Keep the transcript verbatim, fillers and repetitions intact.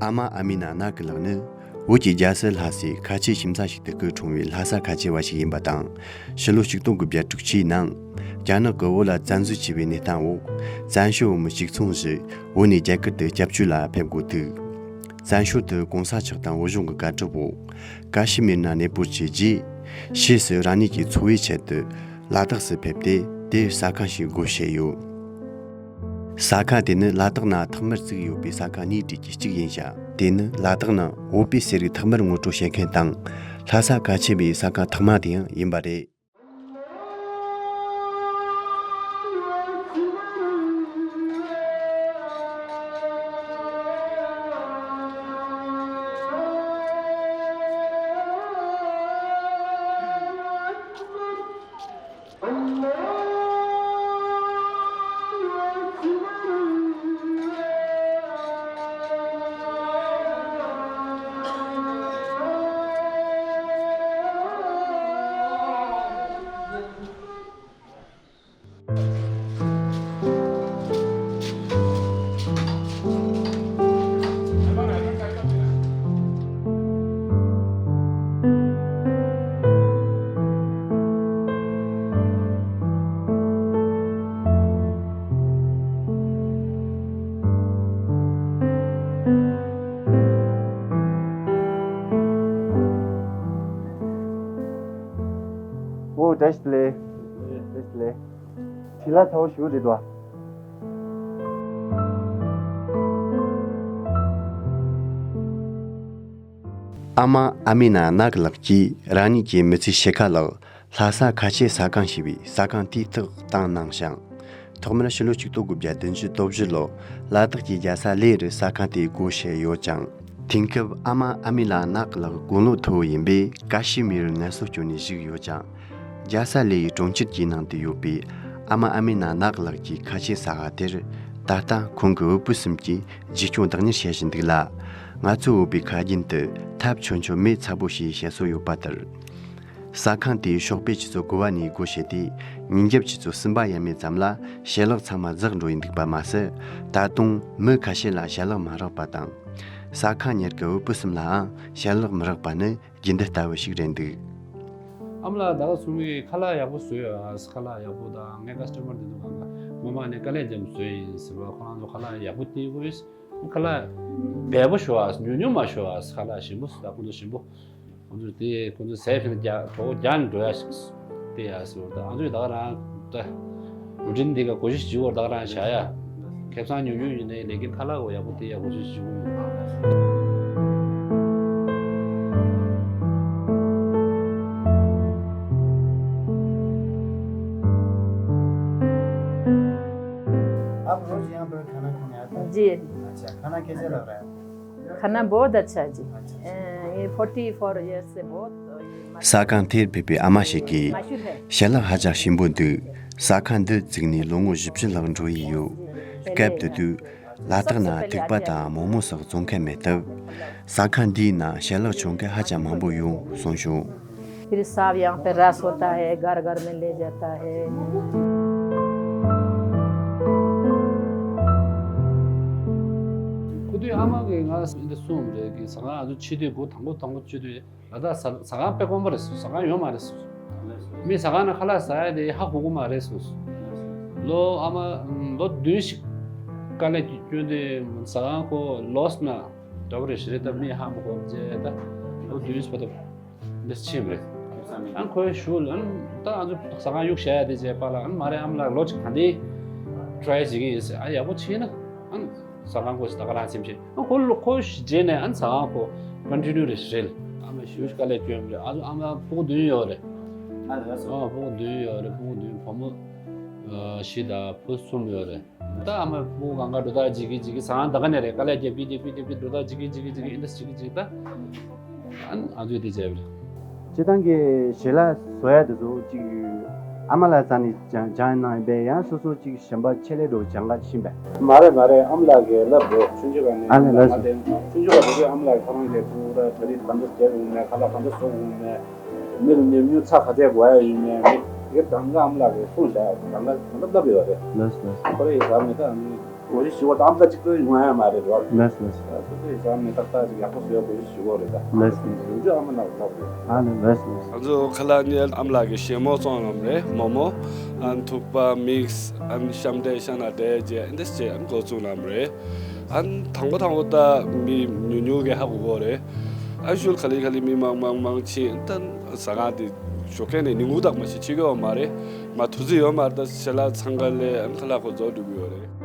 ཨ་མ་ཨ་མི་ན་ནག་གི་ལགས་ནི་བོད་ཀྱི་རྒྱལ་སྲིད་ལྷ་སའི་ཁ་ཆེ་ཁྱིམ་ཚང་ཞིག་ཏུ་སྐུ་འཁྲུངས་པའི་ལྷ་ས་ཁ་ཆེ་བ་ཞིག་ཡིན་པ་དང་། ཕྱི་ལོ་ཆིག་སྟོང་དགུ་བརྒྱ་དྲུག་ཅུའི་ནང་རྒྱ་ནག་གི་བོད་ལ་བཙན་འཛུལ་བྱས་པའི་གནས་སྟངས་འོག་བཙན་བྱོལ་བོད་མི་གཅིག་མཚུངས་བཞིན་བོད་ནས་རྒྱ་གར་དུ་སྐྱབས་བཅོལ་ལ་ཕེབས་དགོས་འདུག་བཙན་བྱོལ་དུ་གོང་ས་མཆོག་དང་བོད་གཞུང་གི་བཀའ་སྒྲུབ་འོག་ཀ་ཤི་མིར་ན་གནས་སྤོར་བྱས་རྗེས། ཕྱིས་སུ་རང་ཉིད་ཀྱི་འཚོ་བའི་ཆེད་དུ་ལ་དྭགས་སུ་ཕེབས་ཏེ། དེར་ཟ་ཁང་ཞིག་སྒོ་ཕྱེ་ཡོད། ཟ་ཁང་དེ་ནི་ལ་དྭགས་ན་ཐོག་མར་བཙུགས་ཡོད་པའི་ཟ་ཁང་གཉིས་གྲས་ཀྱི་གཅིག་ཡིན་ཞིང་། དེ་ནི་ལ་དྭགས་ནང་བོད་པའི་ཟས་རིགས་ཐོག་མར་ངོ་སྤྲོད་བྱེད་མཁན་དང་། ལྷ་ས་ཁ་ཆེ་བའི་ཟ་ཁང་ཐོག་མ་དེ་ཡང་ཡིན་པ་རེད། ཨོ། བཀྲ་ཤིས་བདེ་ལེགས། བཀྲ་ཤིས་བདེ་ལེགས། བྱི་ལ་ཚ་བོ་ཞིག་རེད་དོ། ཨ་མ་ཨ་མི་ན་ནག་ལགས་ཀྱིས་རང་ཉིད་ཀྱི་མི་ཚེ་ཕྱེད་ཀ་ལ་ལྷ་ས་ཁ་ཆེ་ཟ་ཁང་ཞེས་པའི་ཟ་ཁང་དེའི་ཐོག་བཏང་གནང་ཞིང་། ཐོག་མར་ཕྱི་ལོ་ཆིག་སྟོང་དགུ་བརྒྱ་བདུན་ཅུ་དོན་བཞི་ལོར་ལ་དྭགས་ཀྱི་རྒྱལ་ས་གླེ་རུ་ཟ་ཁང་དེ་སྒོ་ཕྱེ་ཡོད་ཅིང་། དེང་སྐབས་ཨ་མ་ཨ་མི་ལ་ནག་ལགས་དགུང་ལོ་མཐོ་བོ་ཡིན་པས་ཀ་ཤི་མིར་ངལ་གསོ་སྐྱོན་ནས་བཞུགས་ཡོད་ཅིང་། རྒྱལ་ས་གླེ་ཡི་གྲོང་ཁྱེར་གྱི་ནང་དུ་ཡོད་པའི་ཨ་མ་ཨ་མི་ན་ནག་ལགས་ཀྱི་ཁ་ཆེ་ཟ་ཁང་དེར་ད་ལྟ་ཁོང་གི་བུ་སྤུན་གསུམ་གྱིས་བརྒྱུད་སྐྱོང་བདག་གཉེར་བྱེད་བཞིན་འདུག་ལ། ང་ཚོའི་བོད་པའི་ཁ་རྒྱུན་དུ་ཐབས་ཆོད་ཆོད་མེད་ཚ་པོ་ཞེས་བཤད་སྲོལ་ཡོད་པ་ལྟར། ཟ་ཁང་དེའི་ཞོགས་པའི་ཆུ་ཚོད་དགུ་པ་ནས་སྒོ་ཕྱེ་སྟེ། ཉིན་རྒྱབ་ཆུ་ཚོད་གསུམ་པ་ཡས་མས་ཙམ་ལ་ཞལ་ལག་ཚང་མ་འཛག་འགྲོ་ཡི་འདུག་པ་མ་ཟད། ད་དུང་མི་ཁ་ཤས་ལ་ཞལ་ལག་མ་རག་པ་དང་། ཟ་ཁང་གཉེར་གྱི་བུ་སྤུན་གསུམ་ལའང་ཞལ་ལག་མི་རག་པ་ནི་རྒྱུན་ལྡན་ལྟ་བུ་ཞིག་རེད་འདུག་ཨ་མ་ལགས་ད་ག་ཚོད་མའི་ཁ་ལག་ཡག་པོ་བཟོས་ཡོད་ཨ། ཁ་ལག་ཡག་པོ་དང་ངའི་ཀ་སི་ཊ་མར་འདི་ཚོ་གང་ག་མ་མང་ནས་དཀའ་ལས་བརྒྱབ་བཟོས་ཡིན་ཟེར་བ། ཁོ་རང་ཚོ་ཁ་ལག་ཡག་པོ་བསྟན་དགོས། ཁ་ལག་འབེལ་པོ་ཞོག་ཨ། ཉུང་ཉུང་མ་ཞོག་ཨ། ཁ་ལག་ཞིམ་པོ་ཟ། ཁོ་ཚོ་ཞིམ་པོ། ཁོ་ཚོ་དེ་ཁོ་ཚོ་ཟས་ཕན་རྒྱ་གྲོགས་རྒྱ་ནས་འགྲོ་ཡ་ཞིག་དེ་ཡ་ཟེར་བ་དང་། ང་ཚོས་ད་ག་རང་ད་རུ་ཊིན་འདི་ག་གོ་ཤེས་བྱེད་དགོས། ད་ག་རང་བྱ་ཡ། ཁེ་བཟང་ཉུང་ཉུང་ཡིན་ནའི་ལས་ཀའི་ཁ་ལག་གོ་ཡག་པོ་དེ་ཡ་གོ་ཤེས་བྱེད་དགོས་ཡོད། आप रोज यहाँ पर खाना खाने आते हैं? जी। अच्छा, खाना कैसे लग रहा है? खाना बहुत अच्छा है जी। अच्छा। अ, ये फ़ोर्टी फ़ोर ईयर्स से बहुत, अ, ये स་ཁང་དེར་ཕེབས་པའི་ཨ་མ་ཞིག་གིས། ཞལ་ལག་ཧ་ཅང་ཞིམ་པོ་འདུག་ས་ཁང་འདི་བཙུགས་ནས་ལོ་ངོ་བཞི་བཅུ་ལྷག་འགྲོ་ཡི་ཡོད། སྐབས་དེ་དུས་ལ་དྭགས་ན་ཐིགས་པ་དང་མོག་མོག་སོགས་བཙོང་མཁན་མེད་སྟབས། ས་ཁང་འདིའི་ནང་ཞལ་ལག་མཆོད་མཁན་ཧ་ཅང་མང་པོ་ཡོད་གསུངས་བྱུང་། फिर सब यहाँ पे रस होता है, घर घर में ले जाता है। ཁོ་དུས་ཨ་མ་གིས་ང་འདི་གསུངས་རེད་གི། ཟ་ཁང་ང་ཚོ་ཆེ་དུས་སྒོ་དང་པོ་དང་པོ་ཕྱེ་དུས་ལ་དྭགས་ཟ་ཟ་ཁང་དཔེ་དཀོན་པོ་རེད་ཟེར། ཟ་ཁང་ཡོད་མ་རེད་ཟེར། མི་ཟ་ཁང་ནང་ཁ་ལག་ཟ་ཡ་དེ་ཧ་གོ་གི་མ་རེད་ཟེར། ལོ་ཨ་མ་ལོ་བདུན་ཞིག་དཀའ་ལས་སྐྱོན་དུས་ཟ་ཁང་ཁོ་ལོ་སི་ན་འདྲ་བོ་རེད་ཞེས་རེད། ད་མི་ཧ་མ་གོ་བ་བྱས་ད་ལོ་བདུན་ཞིག་བར་དུ་འདི་ཕྱིན་རེད། ཨ་ཁོའི་ཞུ་ལ་ཨ་ད་ང་ཚོ་ཟ་ཁང་གཡུག་བྱ་ཡ་དེ་བྱས་པ་ལ་ཨ་མ་རེད། ཨ་མ་ལགས་ལོ་གཅིག་ག་འདི་ཊ་རའི་བྱེད་ཀྱི་ཡིན་ཟེར། ཨ་ཡག་པོ་ཕྱིན་ན་ཨ། ཟ་ཁང་ཁོ་ད་ག་རང་སེམས་ཤེས། ཨ་ཁོ་ལོ་ཁོ་རྗེས་ནས་ཨ་ཟ་ཁང་ཁོ་ཀོན་ཊི་ནིའུ་རེ་རེད། ཨ་མ་ཞུ་དཀའ་ལས་སྐྱོན་རེད། ཨ་ཨ་མ་ཕྲུ་གུ་བདུན་ཡོད་རེད། ཨ་ཕྲུ་གུ་བདུན་ཡོད་རེད། ཕྲུ་གུ་བདུན། བུ་མོ་བཞི་དང་བུ་གསུམ་ཡོད་རེད། ད་ཨ་མ་ཕྲུ་གུ་གང་ག་འགྲོ་ཐག་འཇིག་གི་འཇིག་གི། ཟ་ཁང་ད་ག་ནས་རེད། དཀའ་ལས་རྒྱབ་ཀྱི་རྒྱབ་ཀྱི་རྒྱབ་ཀྱི་འགྲོ་ཐག་འཇིག་གི་འཇིག་གི་འཇིག་གི་ཨིན་ད་འཇིག་གི་འཇིག་ད། ཨ་ང་ཚོས་དེ་བྱས་པ་རེད། སྤྱིར་བཏང་གི་ཞལ་ལག་བཟོ་ཡ་དེ་ཚོ་གཅིག་ཨ་མ་ལགས་རྩ་ནས་སྦྱང་སྦྱངས་གནང་ཡིན་པས། ཡང་སོ་སོ་གཅིག་གཞན་པ་ཆེད་ལས་འགྲོ་སྦྱང་ག་ཕྱིན་པས། མ་རེད་མ་རེད། ཨ་མ་ལགས་ཀྱིས་བསླབ་འགྲོ། ཆུང་ཆུང་བ་ནས་ཨ་ནི་ལགས་སོ། ཆུང་ཆུང་བ་དེ་དུས་ཨ་མ་ལགས་ཁོ་རང་གིས་ཕྲུ་གུ་ད་ད་རེས་གང་འདྲ་བྱས་ཡོང་མེད། ཁ་ལག་གང་འདྲ་བཟོ་ཡོང་མེད། མི་ལ་ཉམས་མྱོང་ཚ་ག་ཚད་དགོས་ཡ་ཡོད་མེད། མི་དེ་ག་གང་ག་ཨ་མ་ལགས་ཀྱིས་གསུངས་བཞག་ཡ་གང་ག་གང་འདྲ་བསླབ་ཡོད་རེད། ལགས་སོ། ཁོ་རེ་ཡི་ཟ་མེད་ད་ཨ་ནི། གོ་གཞི་ཞུ་བ་དང་ཨམ་ད་གཅིག་པོའི་ཡོང་ཡ་མ་རེད་རོགས། ལགས་སོ་ལགས་སོ། སོ་སོའི་བཟའ་མི་ཏག་ཏག་ཅིག་ཡག་པོ་བཟོས་གོ་གཞི་ཞུ་གོ་རེད་ད། ལགས་སོ། ཡོང་རྒྱུ་ཨ་མ་ན་ལྟ་དགོས། ཨ་ནི་ལགས་སོ་ལགས་སོ། ང་ཚོ་ཁ་ལག་གཉེར་ཨམ་ལགས་ཀྱི་ཞལ་མོ་བཙོང་ལམ་རེད་མོག་མོག་ཨན་ཐུག་པ་མིག་སི་ཨན་ཤམ་འབྲས་ཤ་ན་འབྲས་ཅེས་ཨན་དེ་ཅེས་ཨན་འགོ་བཙུགས་ལམ་རེད། ཨན་དང་པོ་དང་པོ་ད་མི་ཉུང་ཉུང་གི་ཧ་གོ་གོ་རེད། ཨ་ཤུལ་ག་ལེ་ག་ལེ་མི་མང་མང་མང་ཕྱིན་ཨན་ད་ཟ་ཁང་དེ་ཞོགས་ཀས་ནས་ཉིན་གུང་དག་མ་ཞིག་ཕྱི་གོ་མ་རེད། མ་ཐུ་ཙི་ཡོད་མ་རེད། ད་ཞལ་ལག་འཚང་ཁ་ལས་ཨན་ཁ་ལག་ཁོ་རྫོགས་འགྲོ་གི་ཡོད་རེད།